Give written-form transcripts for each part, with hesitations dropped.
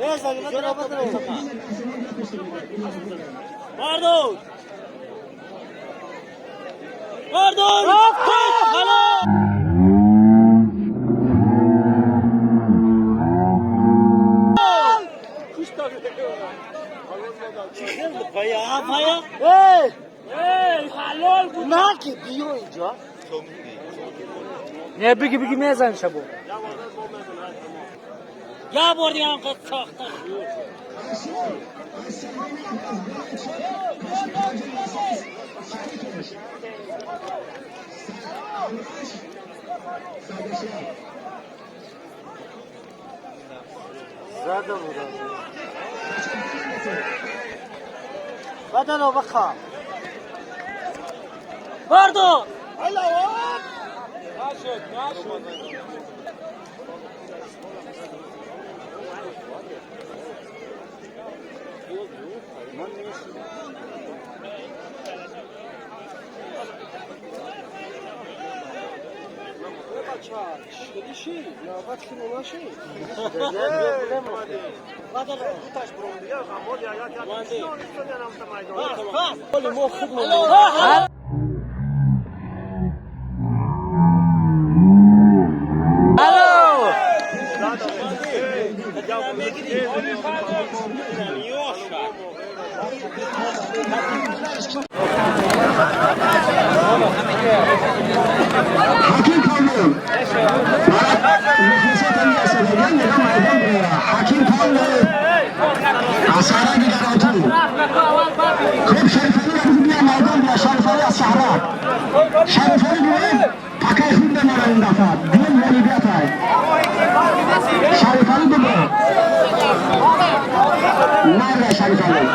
بردار بردار حالا نه که بیو اینجا نه بگی بگی میزن شبو یا بردی هم قد ساختن زده بودم بدل بخا بردار الو حکیم کامل حکیم کامل از سهرا خوب شریفانی را بیا میدان بیا شریفانی از سهرا شریفانی بیاید پکای خوب دماره این دفعه دیم غریبیت های شریفانی بگو نه شریفانی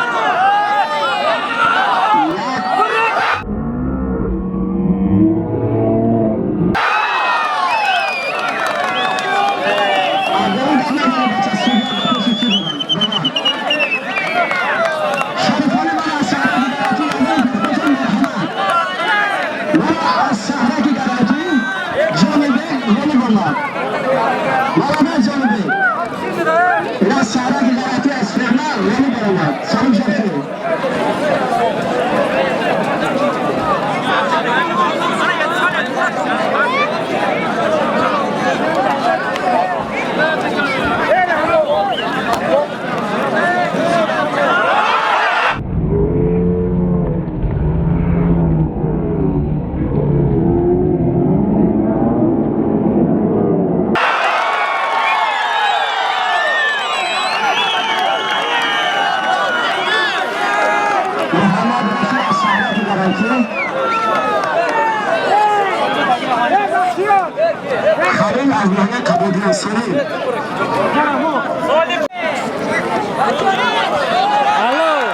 خلیل از ناحیه کبودیان سلیم الو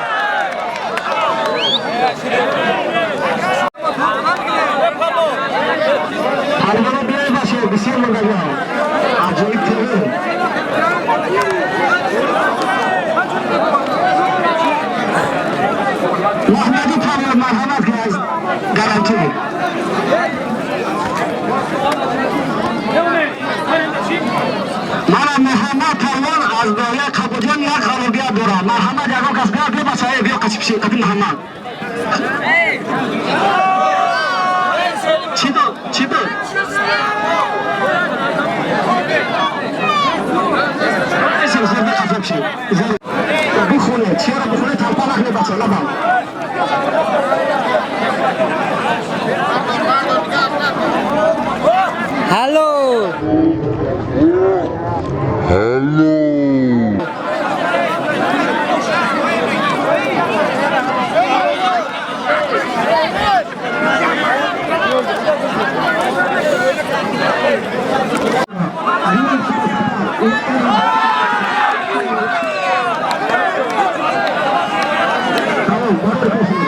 پروانه بیای باشه بسیار مندگاه عجایب تیوی محمدی پروان مرحمت که از گارانتی من محمد پروان از ناحیه کبودیان یک خرابیت دارم مرحمت یکم کس بیا بیا بچه بیا قچ پیش قدیم محمد چی داد چی داد بخونه چرا بخونه تنپا نکنه بچه لبم الو Hello. Tamam, bak da peşinde.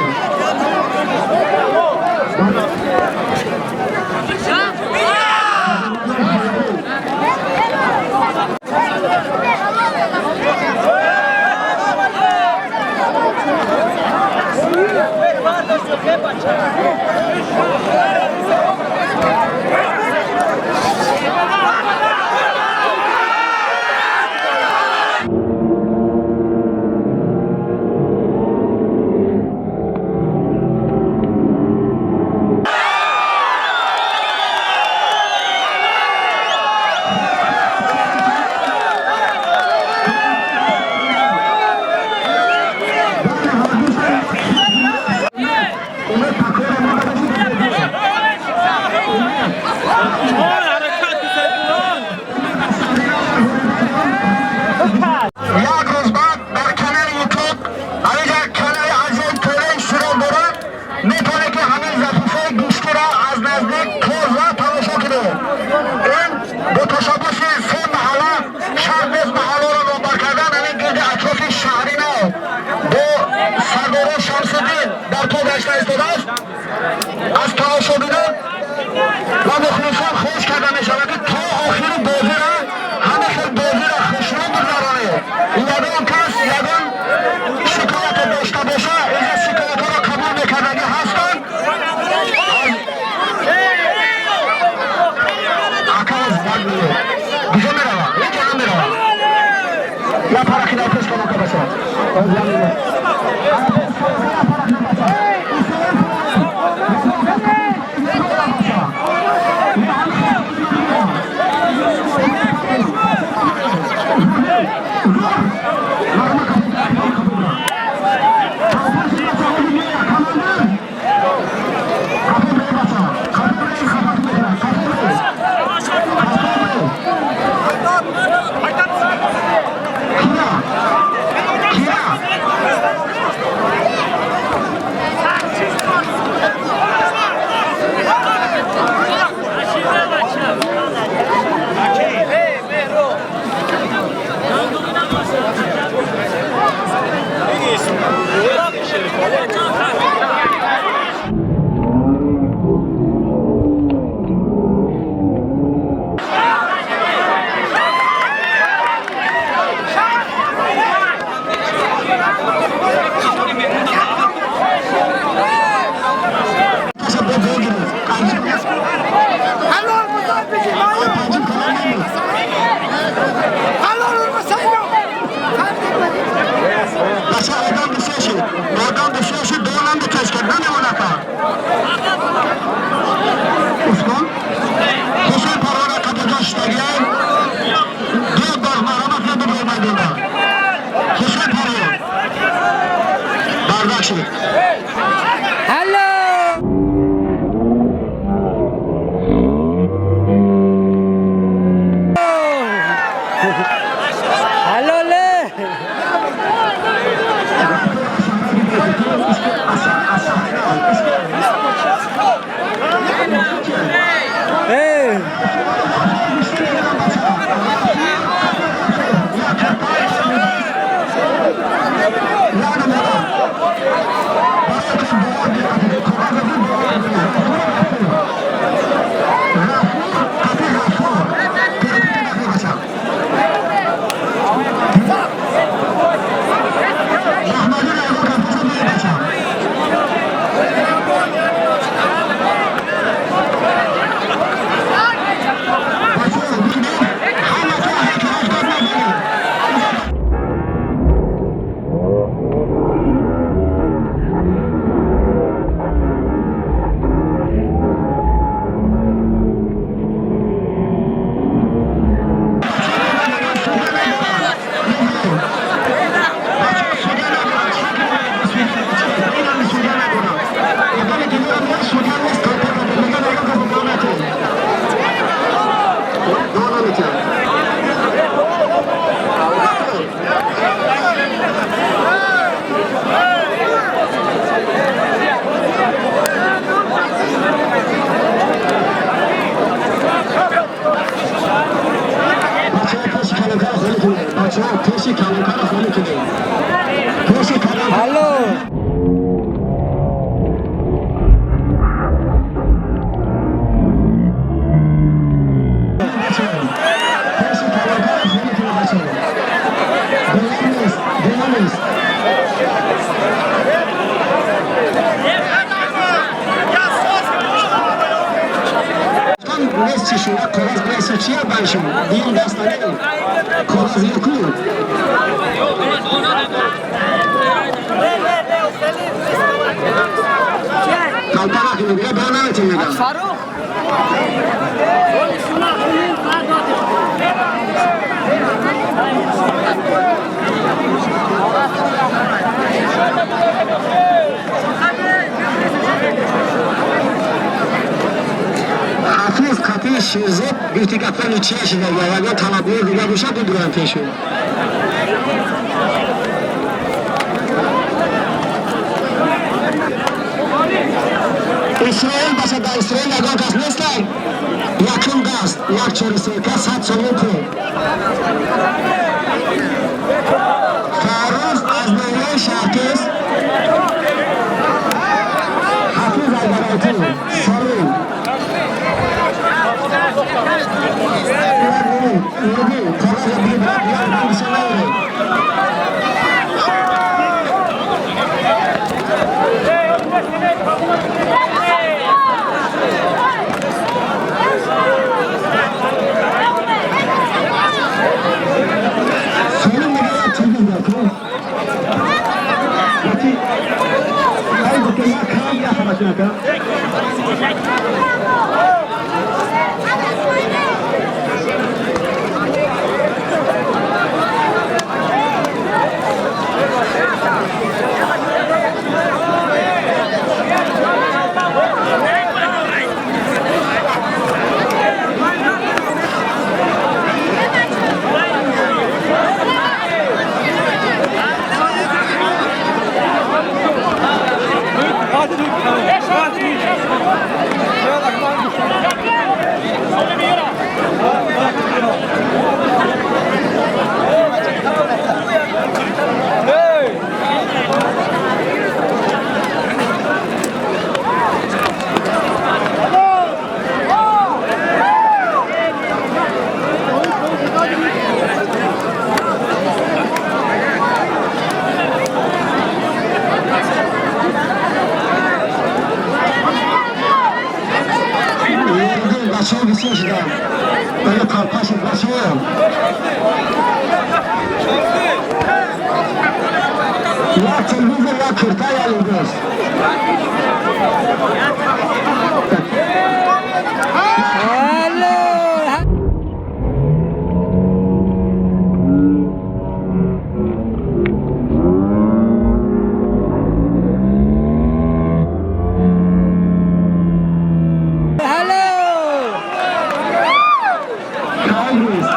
Як рӯз баъд дар канали Ютуб, ҳаминҷа канали азизи Торен шурон дорад, метавонед ки ҳамин зафифаи гӯштиро аз наздик тоза тамошо кунед. Ин бо ташаббуси се маҳалла, шаҳр нест маҳалларо номбар кардан, ҳамин гирди атрофи шаҳри нав бо сардори Шамсиддин дар по гашта истодааст. Аз тамошобинон ва мухлисон хоҳиш карда мешавад, ки то охири бозира ҳама хел бозира хушнуд бигзаронед. Ягон кас ягон шикояте дошта боша, инҷа шикоятҳоро қабул мекардагӣ ҳастанд. Аказ як минут. Куҷо мерава? Ҳеҷ намерава. Я парахида пеш калонка бача. Як минут. Исроил Шерзод гуфти гапҳо ничия шуда, ягон талабгор дига бошад, бидуранд пешу. Исроил бошад, дар Исроил ягон кас нестанд. Якум даст, як чори сека, 100 сомон пул. Фаррух аз ноҳияи Шаҳртӯз, Ҳафиз Айдаратӣ, Салим. Коғаза бибрад, як бандиша наёред. Салим мегӯяд, чӣ гуфт? Ай, гуфт, як кам, як хабашина кам. Бачаҳо бисёр шуданд. Барои қалпаши бачаҳо. Як телевизор, як курта, як либос. Алло! Алло! Кайрис.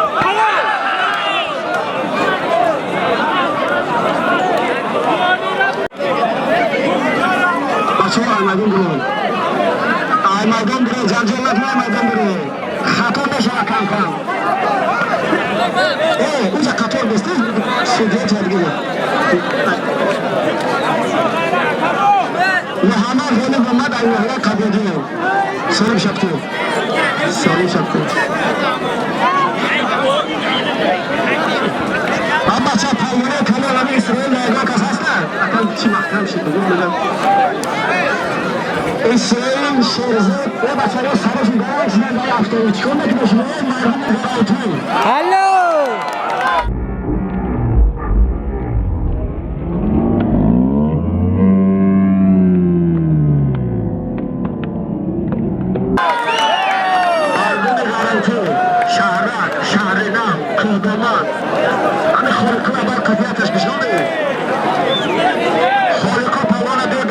Бачаҳо, аймайдон бироед. Аймайдон бироед, ҷанҷол накунед, аймайдон бироед. Хато мешава кам-кам. Уҷа қатор бистед, судья тадгир. Муҳаммад Ғолиб омад аз ноҳияи Қабодиев. Солим Шабтур. Солим Шабтур. А бача палвонаи калон ҳами Исроил ягон кас ҳастанд? Акан чӣ маҳкам шид, бигӯ мегам. Исроил Шерзод, е бачаҳо сарашон гарм шуданд дар автобус. Чикор мекунед шумо? Мардуми Ғарайтӯ. Алло! Мардуми Ғарайтӯ, Шаҳрак, Шаҳринав, Кӯҳдоман. Ҳами Холиқо бар қафияташ бишнонед. Холиқо палвона биё.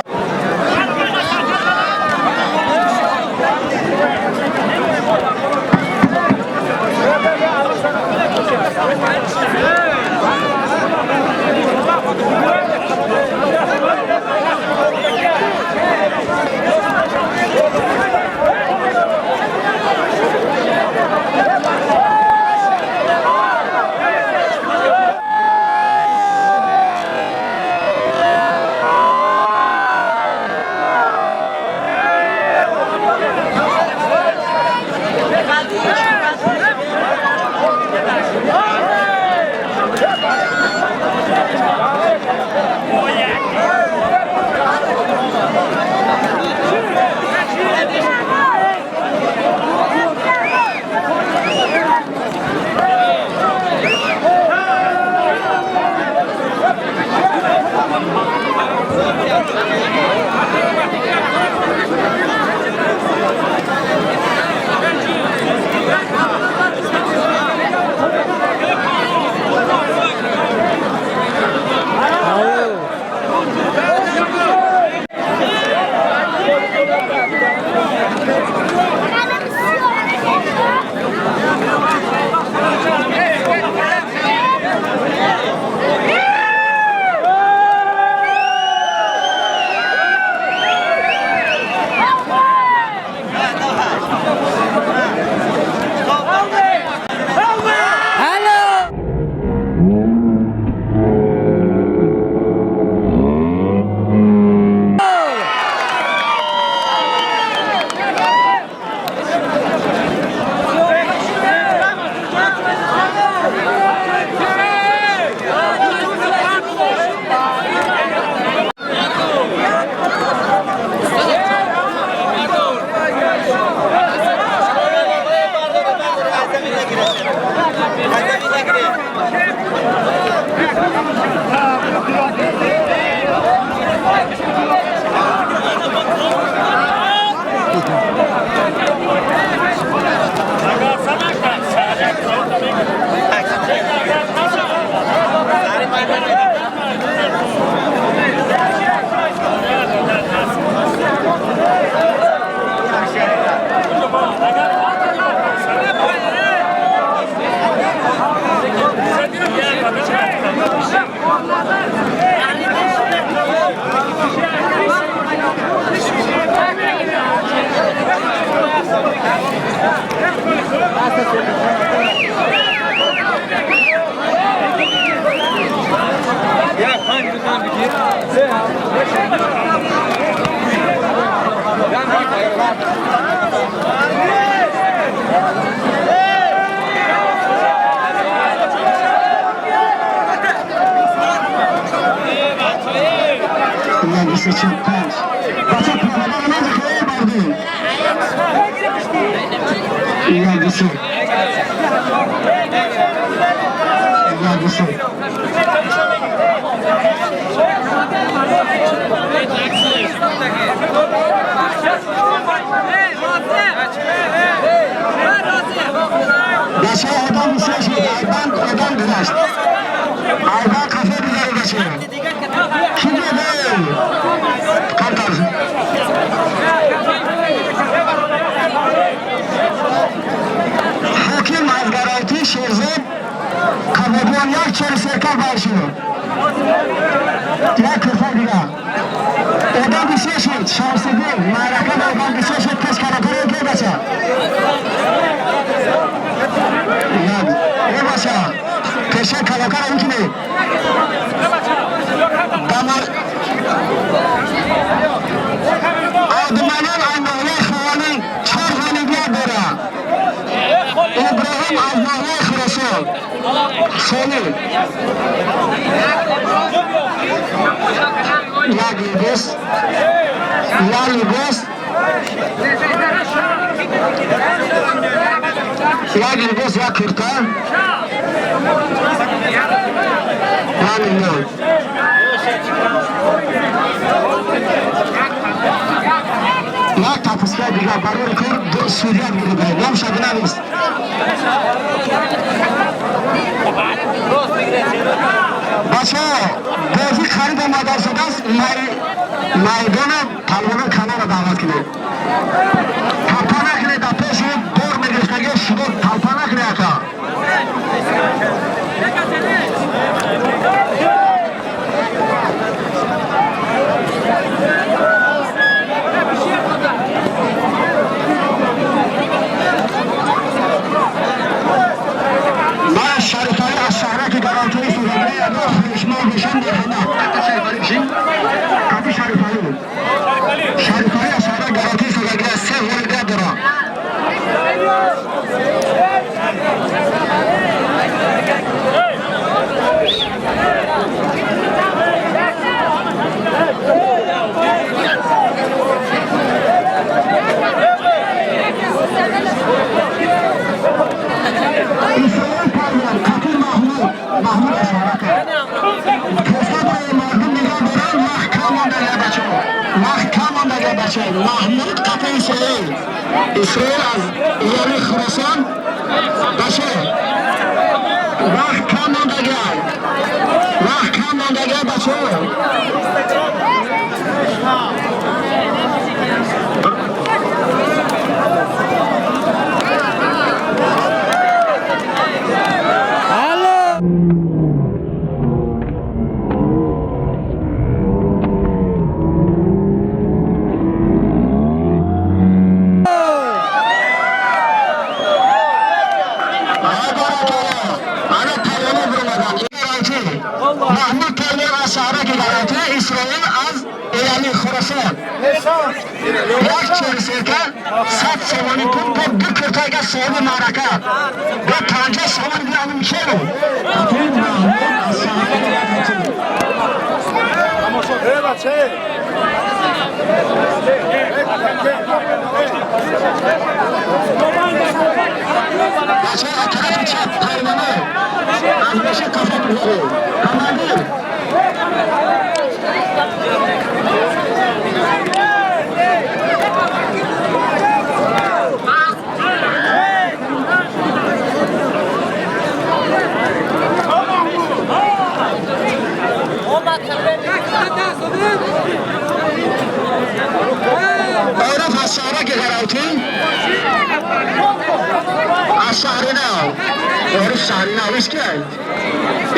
Шаҳри Нав ишкай.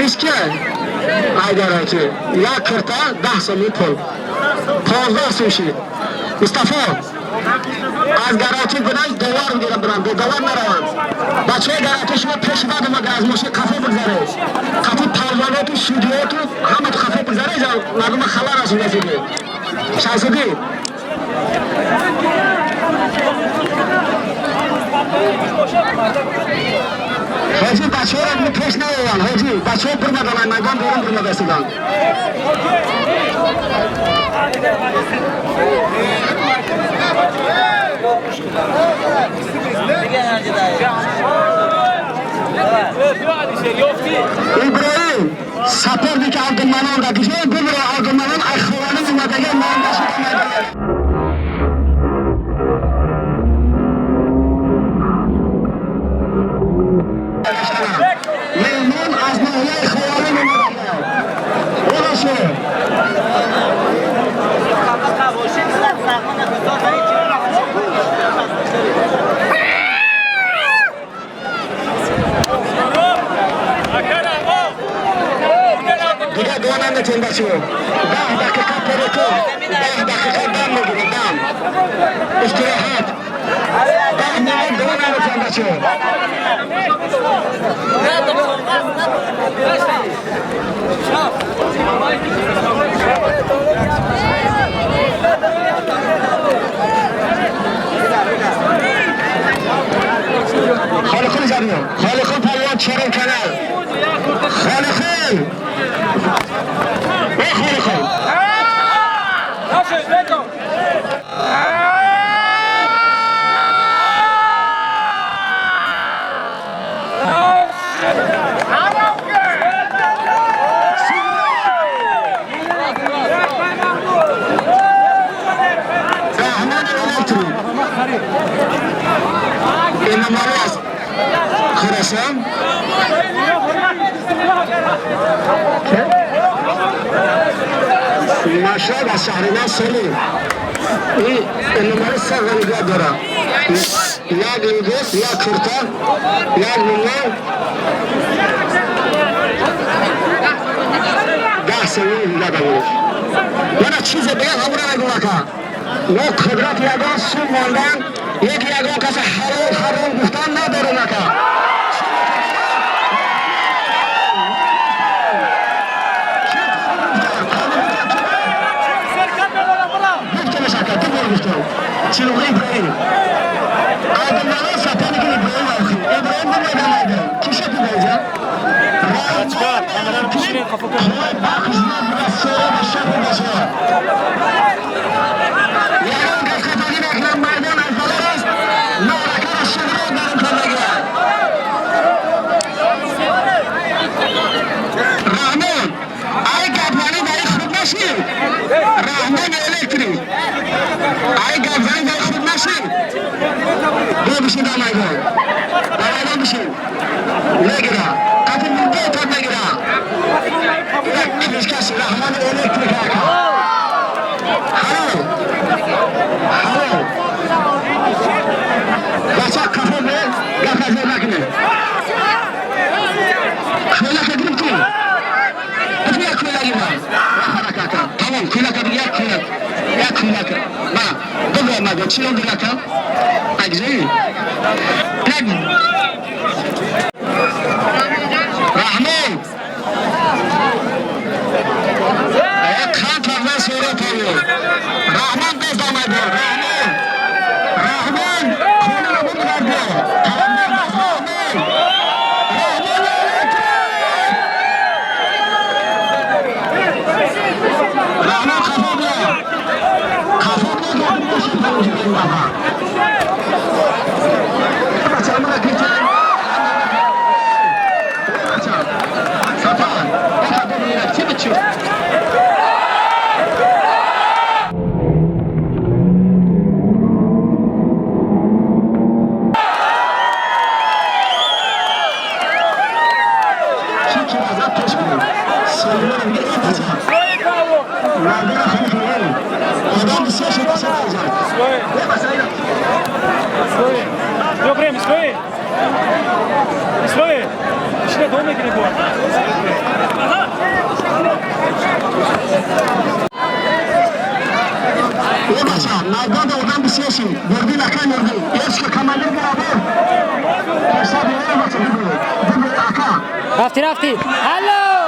Ишкай. Ай гарачи. Як кирта 10 сомон пул. 15 сом шид. Мустафо аз гарачи гунай довар мегирам бирам, довар нараванд. Бачаҳои гарачи шумо пеш бад омада аз мошин қафо бигзаред. Қафо палваноту судиёту ҳама қафо бигзаред, мардума халал расонда. Шамсуддин ҳоҷӣ бачаҳоро пеш наованд. Ҳоҷӣ бачаҳо бирмаданд, майдон берун бирмада истоданд. Иброҳим саперники Абдуманон да куҷо бибро Абдуманон ай ховани омадага монда шуда майдон. Меҳмон аз ноҳияи Ховарин омадага. Олашо. Дигар дуо наметем бачаҳо. 10 дақиқа перекур, 10 дақиқа дам мегирем, дам. Истироҳат. 10 минут дуо наметем бачаҳо. Холиқул ҷамъ. Холиқул палвон чорум канал. Холиқул. Эй Холиқул. Раҳмон Электро. Имомалӣ аз Хуросон. Машраб аз шаҳри Нав Солим. Ин Имомалӣ се ғолибият дорад. Як либос, як курта, як румол. 10 сомон ҳиба дорад. Мана чизе бигам ҳамура нагӯ ака. Мо қудрат ягон сум мондан, як ягон каса ҳалол ҳаром гуфтан надорем ака. Гуфтамеш ака, ду бор гуфтам. Чилуғи Иброҳим. Абдуманон саперники Иброҳим охи. Иброҳим бимайда майдон. Ки шуд инҷа? Ягон кас хатогӣ накунад, майдон аз боло аст. Маъракаро шуғрот дар он мегирад. Раҳмон, ай гапзанӣ дар худ нашид. Раҳмон Электрик. Ай гапзанӣ дар худ нашид. Бо бишин дар майдон. Дар майдон бишин. Мегира. Қати мурда тоб мегира. Як кишкаш Раҳмон Электрик ака. Ҳало. Ҳало. Бача қафо бе, гап аз накунед. Кӯлака гирифтӣ? Биту як кӯлаги ман. Ҳараката. Тамом, кӯлака биг як кӯлак. Як кӯлака. Ма, бигӯ маго, чӣ ном дорака? Агзӣ? Як. Раҳмон. Қанд павлан сура павлон. Раҳмон боз дар майдон. Раҳмон. Раҳмон қонунро бигузар биё. Тарафдор Раҳмон. Раҳмон Электрик. Раҳмон қафо биё. Қафо биё. Бача, амара гирифтем. Бача. Сафар. Бача, бибинед, чӣ бичӣ? Чӣ ки назар пеш бирем. Солимон мегӯяд, эй бача. Мардона хеле хеле. Одам бисёр шуда шуда инҷа. Эй бача, ина. рафти рафти алло.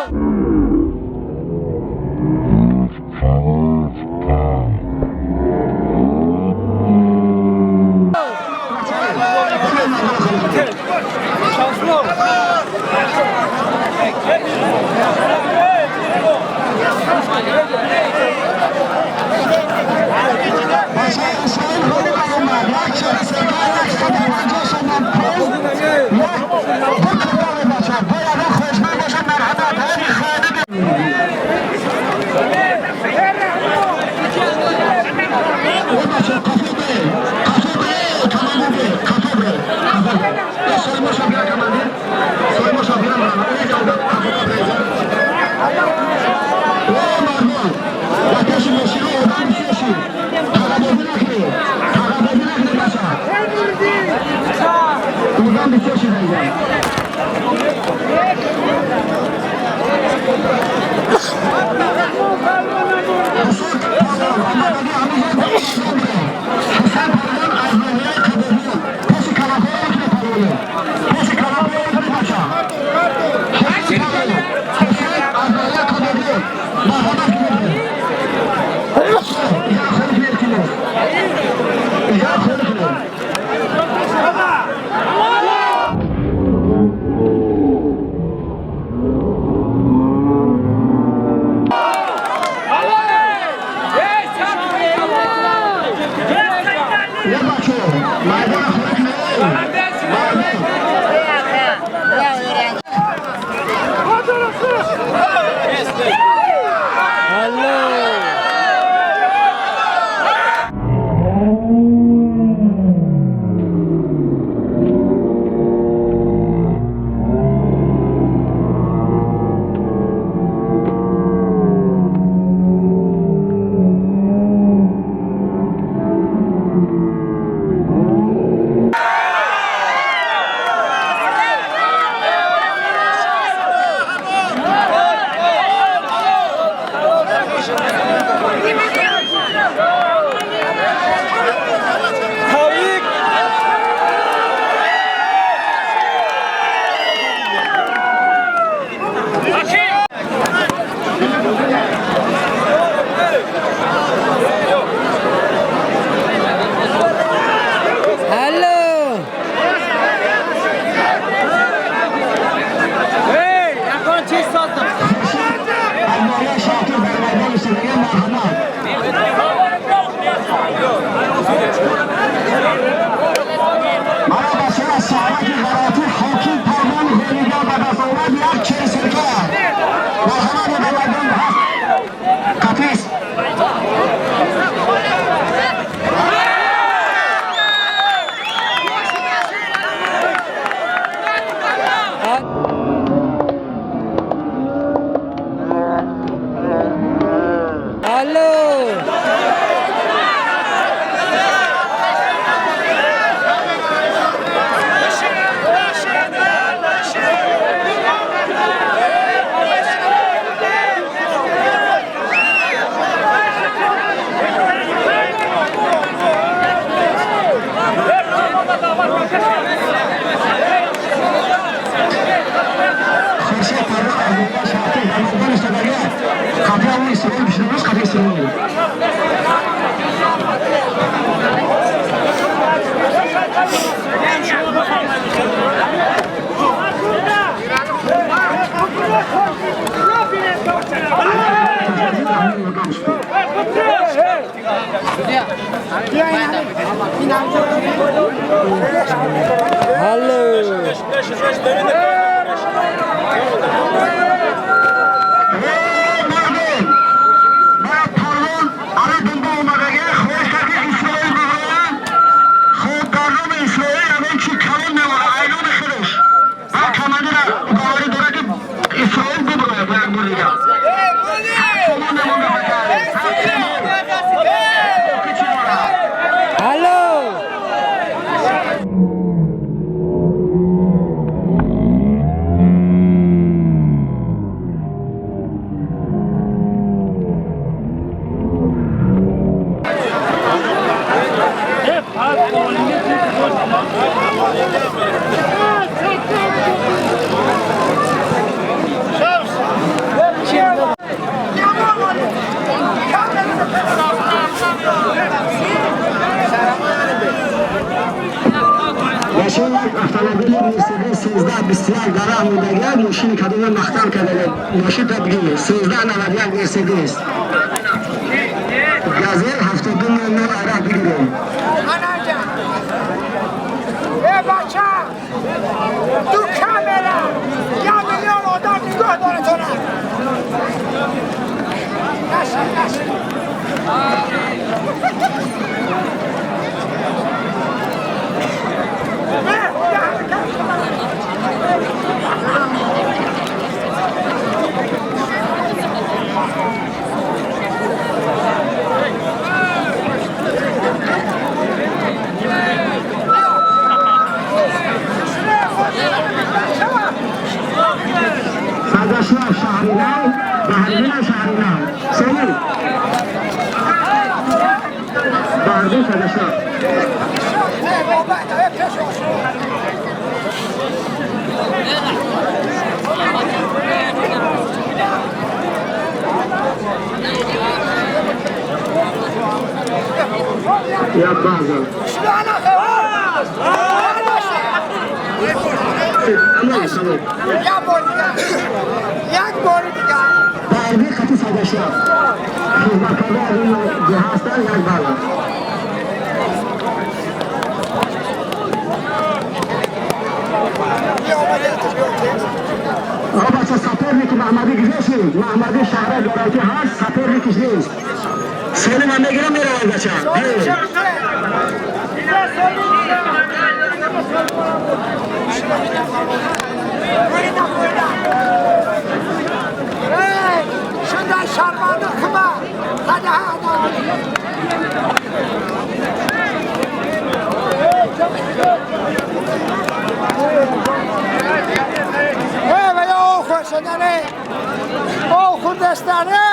Hello. Бачаҳо, автомобили Мерседес 1321 дар раҳ мондагиак, мошини кадоме махтам карда, мошинта бигир. 1391 Мерседес. Газел 7200 арақ бигирем. Э бача, ду камера, 1 миллион одам нигоҳ дора тона. Наши, наши. Садашлав шаҳринав, Баҳридин шаҳринав. Сомин. Баҳридин Садашлав. Я база. Як бор дигар, як бори дигар. Баҳридин хати Садашлав. Хизматкарда аз ин ҳастанд, як база. Бача, соперники Маҳмадӣ куҷо шуд? Маҳмадӣ шаҳра горайти ҳаст, соперникиш нест. Солима мегирам, меравад бача. Shunday sharmanda qilma. Hadi, hadi. Ey va yo xo'shadani. O xurdastani.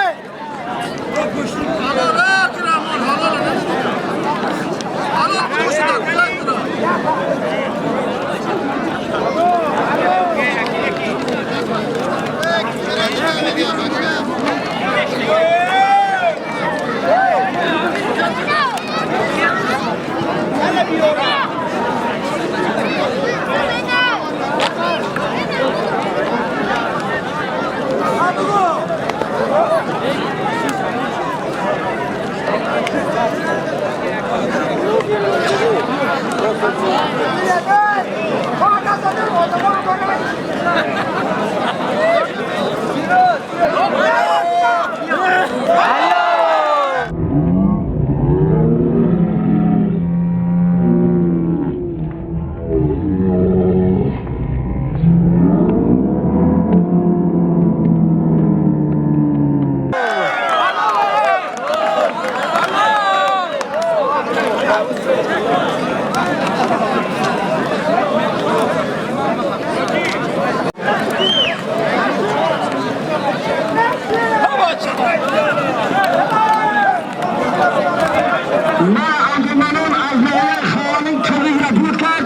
ما انجمنان از ناحیه خوانین ترویج را دور کرد،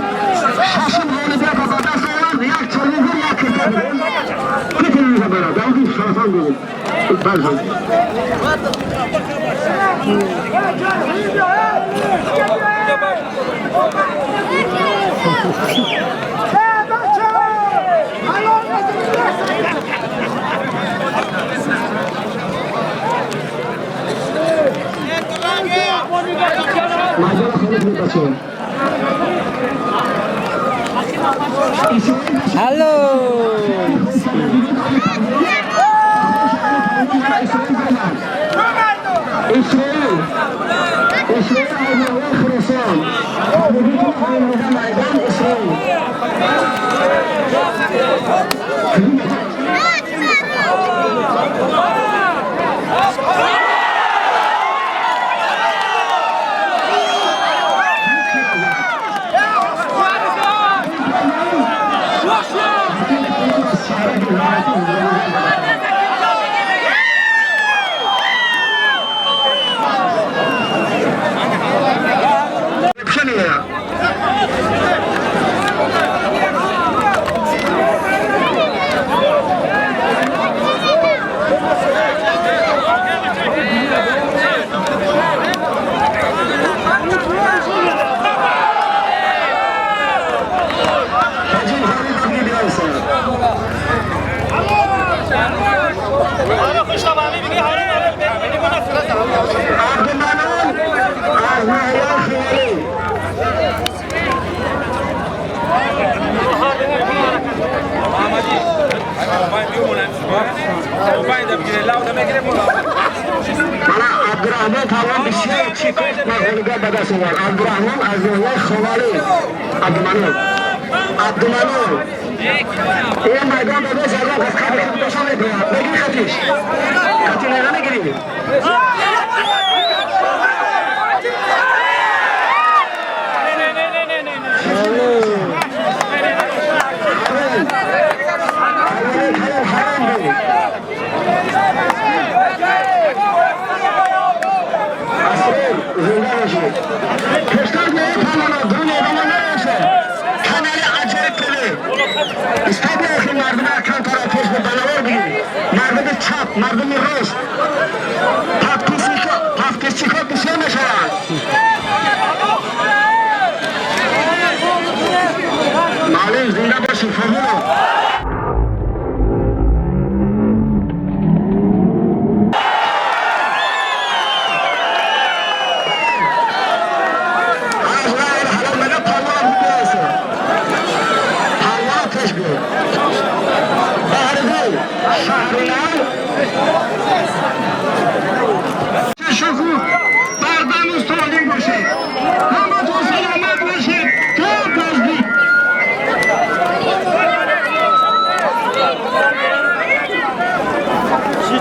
ششم غالبیت را به دست آورد. یک تلویزیون، یک کرکت بود که تلویزیون برد داودی شرفان بود. بله. مجال خارج بود بچه. Hello. اسرائیل، اسرائیل از ناحیه خراسان میدان اسرائیل. Мана Абдурахмон палвон бисёр чӣ мағлубият ба даст овард. Абдурахмон аз ноҳияи Ховалӣ. Абдуманон. Абдуманон. Ин майдон ба даст ягон кас қабри худоша мебиёрад. Мегири хатиш. Хати нега мегири. Мардуми чап, мардуми рост, тафтишчиҳо бисёр мешаванд. Маълум, зинда бошед, Фозилов.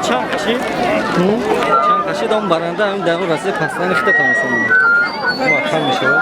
Чанд кашид, он баранда ҳамин дар расиди пасдани хита тамошо мекунад. Маҳкам мешавад.